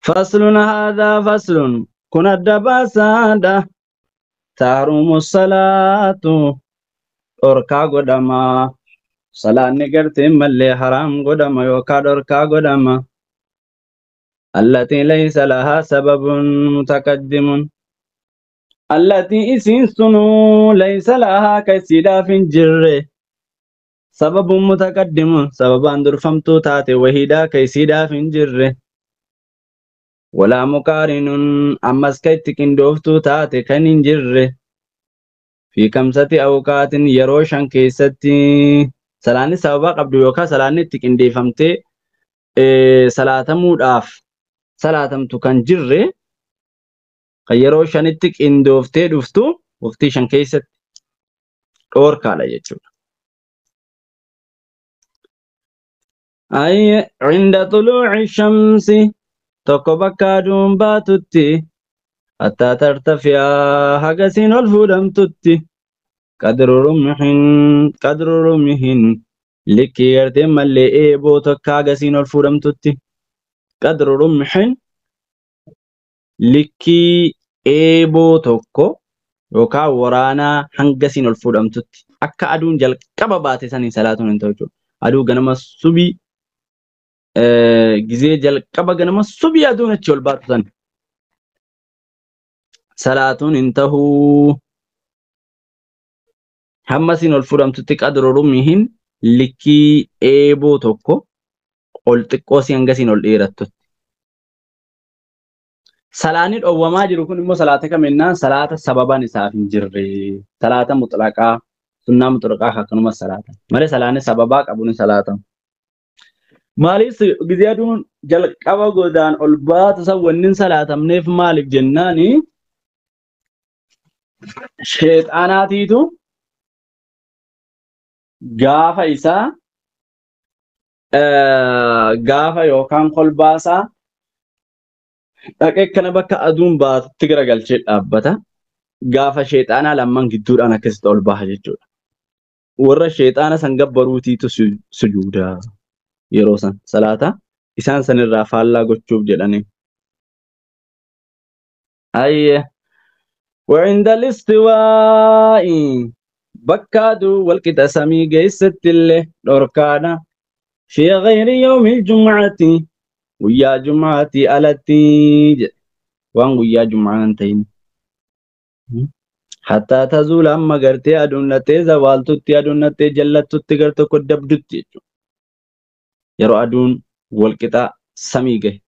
Faslun haadhaa faslun kun adda baasaadha. Tahrumu salaatu dhorkaa godhama. Salaanni gartee mallee haraam godhama yookaan dhorkaa godhama. Allatii laysa lahaa sababun mutaqaddimun. Allatii isiin sunuu laysa lahaa ka isiidhaaf hin jirre. Sababun mutaqaddimun sababaan durfamtuu taate wahiidhaa ka isiidhaaf hin jirre. Walaa muqaarinun ammas ka itti qindooftuu taate kan hin jirre. Fi kamsati awqaatin yeroo 5 keessatti salaanni sababaa qabdu yookaan salaanni itti qindeeffamtee salaatamuudhaaf salaatamtu kan jirre kan yeroo 5tti qindooftee dhuftu waqtii 5 keessatti dhoorkaadha jechuudha. Ay inda tuluuci shamsi tokko bakka aduun baatutti hattaa tartafiyaa hagasiin ol fuudhamtutti qadru rumhin likkii gartee mallee eeboo tokko hagasiin ol fuudhamtutti qadru rumhin likkii eeboo tokko yookaan waraanaa hangasiin ol fuudhamtutti akka aduun jalqaba baate saniin salaatuun hin ta'u jechuudha. Aduu ganama subii gizee jalqaba ganama subii aduun achi ol baatu san salaatuun hin tahuu. Hammasiin ol fuudhamtutti qadru rumhin likkii eeboo tokko ol xiqqoo si hangasiin ol dheerattutti. Salaanni dhowwamaa jiru kun immoo salaata kaminnaan salaata sababaan isaaf hin jirre. Salaata mutlaqaa, sunnaa mutlaqaa akkanumas salaata. Malee salaanni sababaa qabu ni salaatama. Maaliif gizee aduun jalqaba godaan ol baatu san wanni hin salaatamneef maaliif jennaani sheexaanaatiitu gaafa isaa gaafa yookaan kolbaasaa dhaqee kana bakka aduun baatutti garagalchee dhaabbata. Gaafa sheexaanaa lamman gidduudhaan akkasitti ol baha jechuudha. Warra sheexaana san gabbaruutiitu sujuuda yeroo san salaata isaan sanirraa faallaa gochuuf jedhanii. Ayyee وعند الاستواء bakka aduu walqixa samii geessetti illee dhorkaadha. في غير يوم الجمعة guyyaa jum'aatii alatti jedhe waan guyyaa jum'aa hin ta'in. Hattaa tazuula amma gartee aduun dhattee zawaaltutti aduun dhattee jallattutti gar tokko dabdutti jechuudha. Yeroo aduun walqixa samii gahe.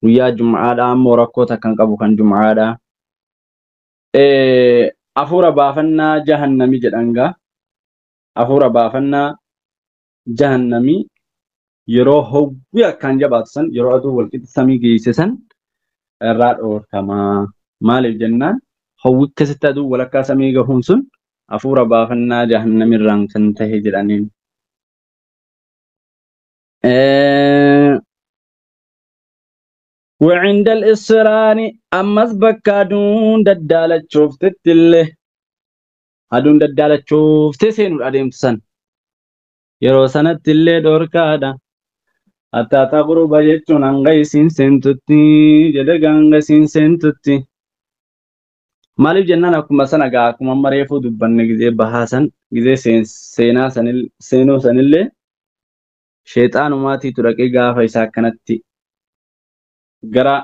Guyyaa jum'aadhaa ammoo rakkoo takka hin qabu kan jum'aadhaa. Afuura baafannaa jahannami jedhan gaa. Afuura baafannaa jahannami yeroo hawwii akkaan jabaatu san yeroo aduu walqixa samii geesse san irraa dhoorkamaa. Maaliif jennaan hawwii akkasitti aduu walakkaa samii gahuun sun afuura baafannaa jahannamirraan kan tahe jedhaniin. وعند الإصرار أمس بكا دون ددالة شوفت اللي أدون ددالة شوفت سينو الأديم سن يرو سنة اللي دور كادا حتى تغرب جتون أنغيسين سنتتي جدق أنغيسين سنتتي maaliif jennaan akkuma sana gaa akkuma amma reefuu dubbanne gizee bahaa san gizee seenaa seenuu sanillee sheexaanumaatiitu dhaqee gaafa isaa akkanatti gara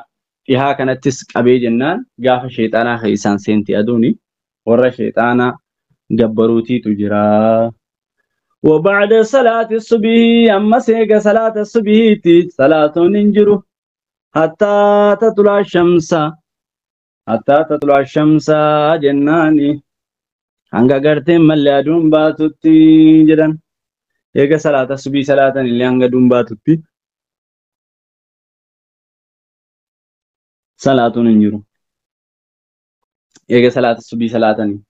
dhihaa kanattis qabee jennaan gaafa sheexaanaa kan isaan seenti aduuni warra sheexaanaa gabbaruutiitu jira. وبعد صلاة الصبح أما سيق صلاة الصبح صلاة ننجر حتى تطلع الشمس حتى تطلع الشمس جناني hanga garteen mallee aduun baatutti jedhan. Eega salaata subii salaatan illee hanga aduun baatutti salaatuun hin jiru. Eega salaata subii salaatanii.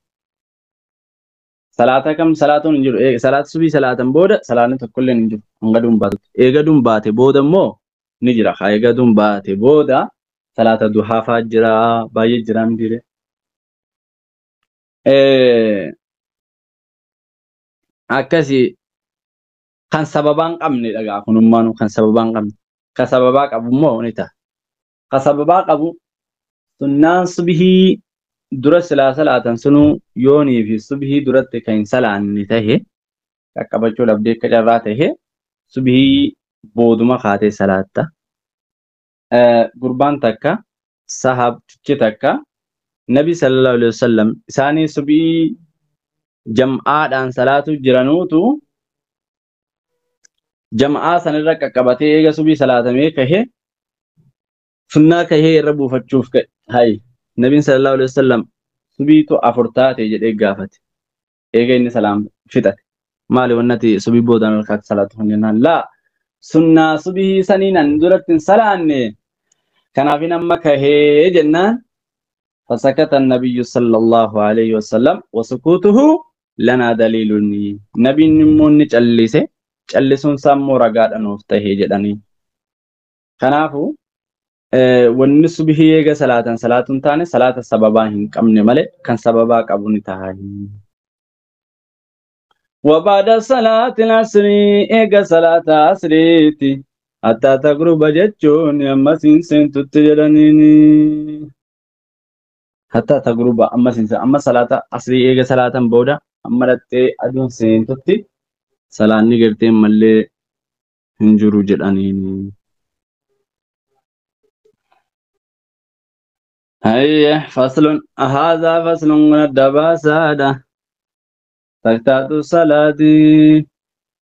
Salaata kam salaatuun hin jiru. Eega salaata subii salaatan booda salaanni tokkollee hin jiru hanga aduun baatutti. Eega aduun baate booda immoo ni jira. Eega aduun baate booda salaata duhaa fa'aa jira baay'ee jira miti. Akkasii kan sababaa hin qabne dhagaa kunummaanuu kan sababaa hin qabne kan sababaa qabu immoo ni ta'a. Ka sababaa qabu sunnaan subhii dura silaa salaatan sunuu yoonii fi subhii duratti kan hin salaanne tahe qaqqabachuu dhabdee akka carraa tahe subhii booduma kaatee salaatta. Gurbaan takka sahaabtichi takka Nabi sallallahu alaihi wasallam isaanii subhii jam'aadhaan salaatu jiranuutu jam'aa sanirra qaqqabatee eega subii salaatamee kahe sunnaa kahee irra buufachuuf ka'e. Hay Nabiin sallallahu alaihi wasallam subiitu afur taate jedhee gaafate. Eega inni salaam fixate. Maali wannati subii boodaan ol kaate salaatu kun jennaan laa sunnaa subii saniin an duratti hin salaanne kanaafin amma kahee jennaan فسكت النبي صلى الله عليه وسلم وسكوته لنا دليل. نبي نمون callise callisuun sammuu ragaadha nuuf tahee jedhanii. Kanaafuu wanni subhii eega salaatan salaatuun taane salaata sababaa hin qabne malee kan sababaa qabu ni ta'a. وبعد صلاة العصر eega salaata asriiti hatta tagruba jechuun amma siin seentutti jedhaniini. Hatta tagruba amma siin amma salaata asrii eega salaatan booda amma dhattee aduun seentutti salaanni gartee mallee hin jiru jedhaniini. هيا فصل هذا فصل الدباسادة تكتات الصلاة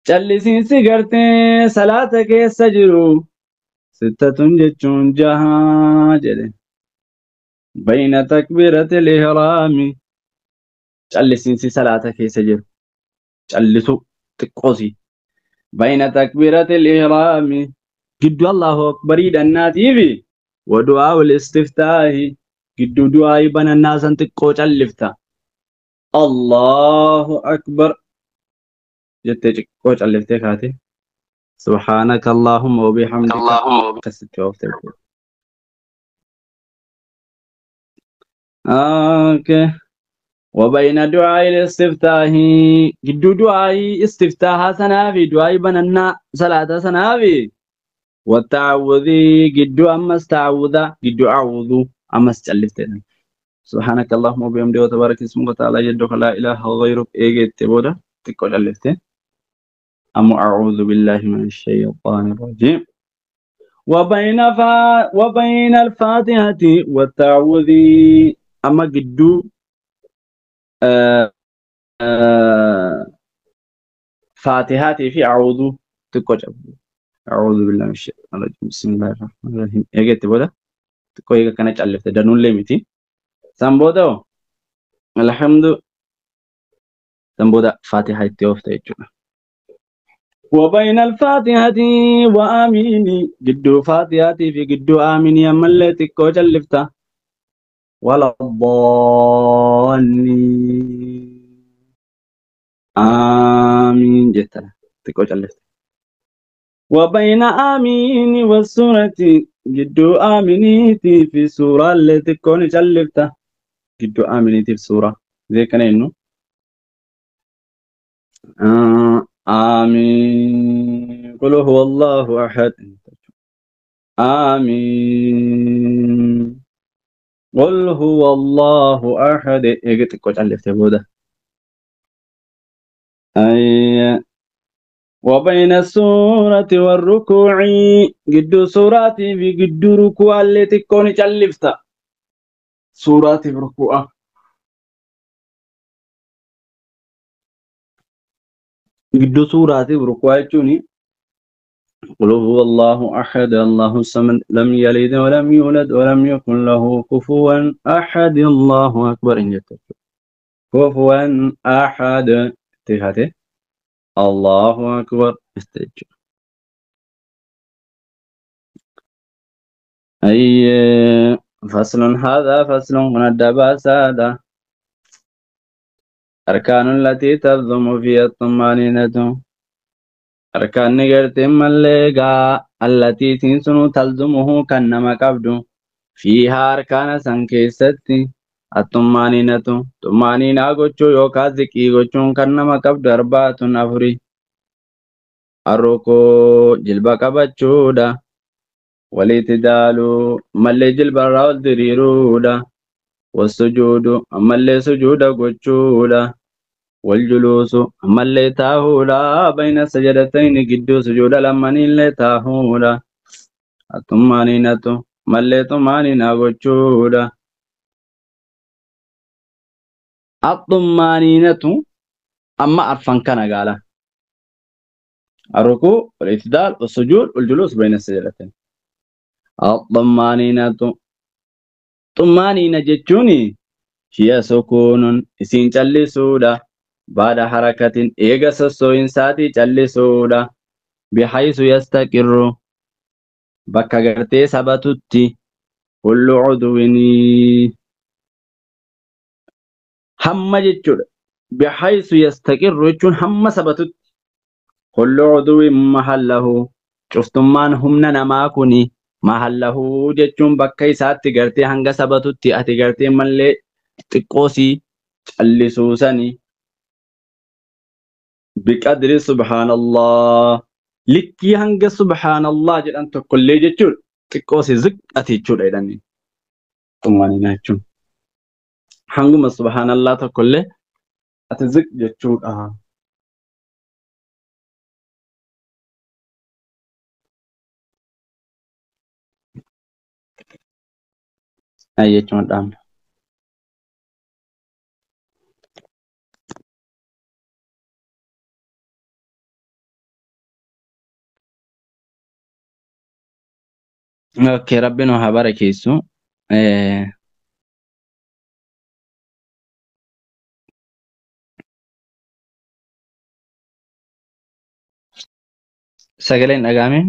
callisinsi gartee salaata keessa jiru sittatun jechuun jahaa jedhe. Bayna takbiiratil ihraami callisinsi salaata keessa jiru callisu xiqqoosi. Bayna takbiiratil ihraami gidduu Allahu akbarii dhannaatiifi wa du'aa'ul istiftaahi gidduu du'aa'ii banannaa san xiqqoo callifta. Allahu akbar jettee xiqqoo calliftee kaate subhaanaka Allahumma wa bihamdika akkasitti ooftee. Okay. وبين دعاء الاستفتاح gidduu du'aa'ii istiftaahaa sanaa fi du'aa'ii banannaa salaata sanaa fi والتعوذ gidduu ammas ta'awudha gidduu a'uudhu ammas calliftee. سبحانك اللهم وبحمدك وتبارك اسمك وتعالى جدك لا إله غيرك eegeette booda xiqqoo calliftee أم أعوذ بالله من الشيطان الرجيم. وبين الفاتحة والتعوذ أما gidduu فاتحاتي في أعوذ xiqqoo أعوذ بالله من الشيطان الرجيم بسم الله الرحمن الرحيم eegeette booda xiqqoo eega kana callifte danuullee miti. San booda alhamdu san booda faatihaa itti oofte jechuudha. وبين الفاتحة وآمين gidduu faatihaatii fi gidduu aaminii ammallee xiqqoo callifta. ولا الضالين آمين jetta xiqqoo callifta. وبين آمين والسورة gidduu aaminiitii fi suuraallee xiqqoo ni callifta. Gidduu aaminiitiif suuraa zee kana jennu آمين قل هو الله أحد آمين قل هو الله أحد eega xiqqoo calliftee booda. أي وبين السورة والركوع gidduu suuraatii fi gidduu rukuu'aallee xiqqoo ni callifta. Suuraatiif rukuu'a. Gidduu suuraatiif rukuu'aa jechuun قل هو الله أحد الله الصمد لم يلد ولم يولد ولم يكن له كفوا أحد الله أكبر إن جت كفوا أحد تهاته الله أكبر استجب. أي فصل هذا فصل من الدباسادة أركان التي تلزم فيها الطمأنينة أركان نغرت ملغا التي تنسن تلزمه كنما قبض فيها أركان سنكيستي الطمأنينة طمأنينة gochuu yookaan ziqii gochuun kan nama qabdu arbaatun afuri. Arrukuu jilba qabachuudha. Wal-i'tidaalu ammallee jilbarraa ol diriiruudha. Wasujuudu ammallee sujuuda gochuudha. Waljuluusu ammallee taahuudha. Bayna sajadatayni gidduu sujuuda lamaniillee taahuudha. Atumaaninatu ammallee xumaaninaa gochuudha. Axumaaninatu amma arfan kana gaala. الركوع والاعتدال والسجود والجلوس بين السجدتين. الطمأنينة طمأنينة جتشوني هي سكون إسين جلسودا بعد حركة إيغا سسوين ساتي جلسودا بحيث يستقر بكا غرتي سبتتي كل عضو هم جتشودا بحيث يستقر جتشون هم سبتتي كل عضو محله شفتمان همنا نماكني محله جتشون بكا ساتي غرتي هنگا سبتتي أتي غرتي ملي xiqqoosii callisuusanii biqadri subhaanallah likkii hanga subhaanallah jedhan tokkollee jechuudha xiqqoosii ziqqate jechuudha jedhanii xummanina jechuun hanguma subhaanallah tokkollee ati ziq jechuudha. Ay jechuun dhaamna. Okay, Rabbi nu haa barakeessu. Sagaleen dhaga'ame?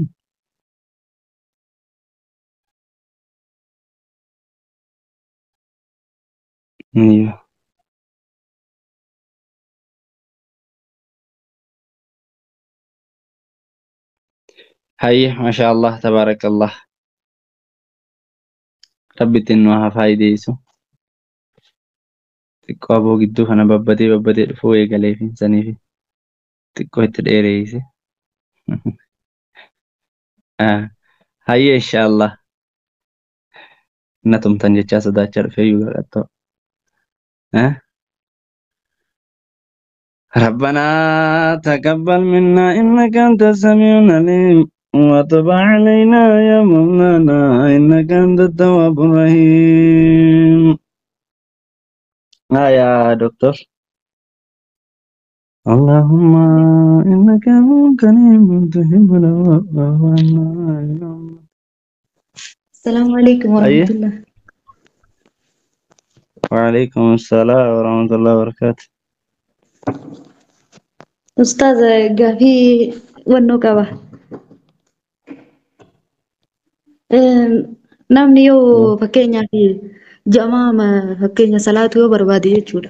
Hayyi, masha Allah, tabaarakallah. Rabbitti nu haa faayideessu. Xiqqoo aboo gidduu kana babbadee babbadee dhufuu eegaleef saniif xiqqoo itti dheereesse. Hayyi inshaallah. Na tumtan jechaa sodaachaa dhufee iyyuu qaqqattoo. ربنا تقبل منا إنك أنت السميع العليم وتب علينا يا مولانا إنك أنت التواب الرحيم. يا دكتور اللهم إنك عفو كريم تحب العفو عنا. السلام عليكم ورحمة الله. وعليكم السلام ورحمة الله وبركاته. أستاذ gaafii wannoo qaba. Namni yoo fakkeenyaaf jamaa fakkeenya salaatu yoo barbaade jechuudha.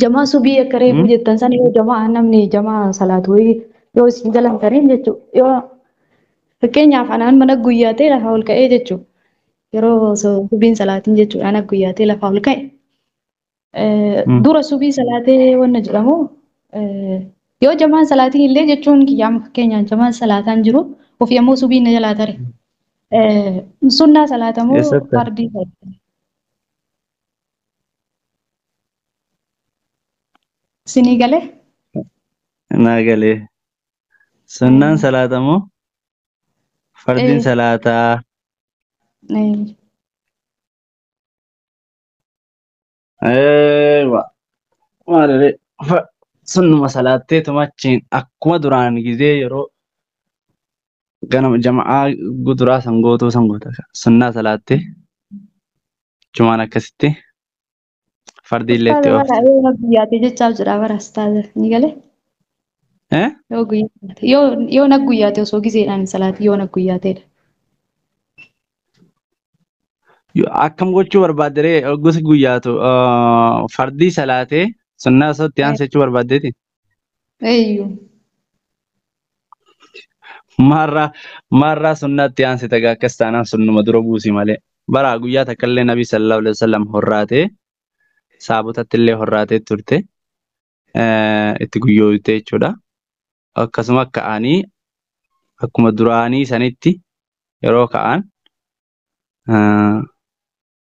Jamaa subii akka reefu jettan sana yoo jamaa namni jamaa salaatu yoo isin jalan tareen jechuudha. Yoo fakkeenyaaf anaan mana guyyaa ta'e lafaa ol ka'ee jechuudha. Yeroo subiin salaatiin jechuudha ana guyyaa ta'e lafaa ol ka'e. Dura subii salaatee wanna jedhamu yoo jamaan salaatiin illee jechuun kiyyaama fakkeenyaan jamaan salaataan jiru ofii ammoo subiin na jalaa tare. Sunnaa salaatamoo fardii salaatame? Sinii galee? Naa galee. Sunnaan salaatamoo fardiin salaataa? Eewa. Maaliree sunnuma salaattee tumachiin akkuma duraan gizee yeroo ganama jama'aa guduraa sangootuu sangoota sunnaa salaattee jumaan akkasitti fardi illee itti oofte. Yoo guyyaatee jechaa jira bara ustaaza ni galee? Yoo guyyaate yoo na guyyaate osoo gizeedhaan salaati yoo na guyyaateedha. Akkam gochuu barbaadde gosa guyyaatu fardii salaatee sunnaa osoo itti aansee jechuu barbaaddeeti? Eeyyuu. Maarraa sunnaatti aansite egaa akkas taanaan sunnuma dura buusi malee. Bara guyyaa takka illee Nabi sallallahu alaihi wasallam horraatee saabotatti illee horraatee turte itti guyyooyte jechuudha. Akkasuma ka'anii Akkuma duraanii sanitti yeroo ka'an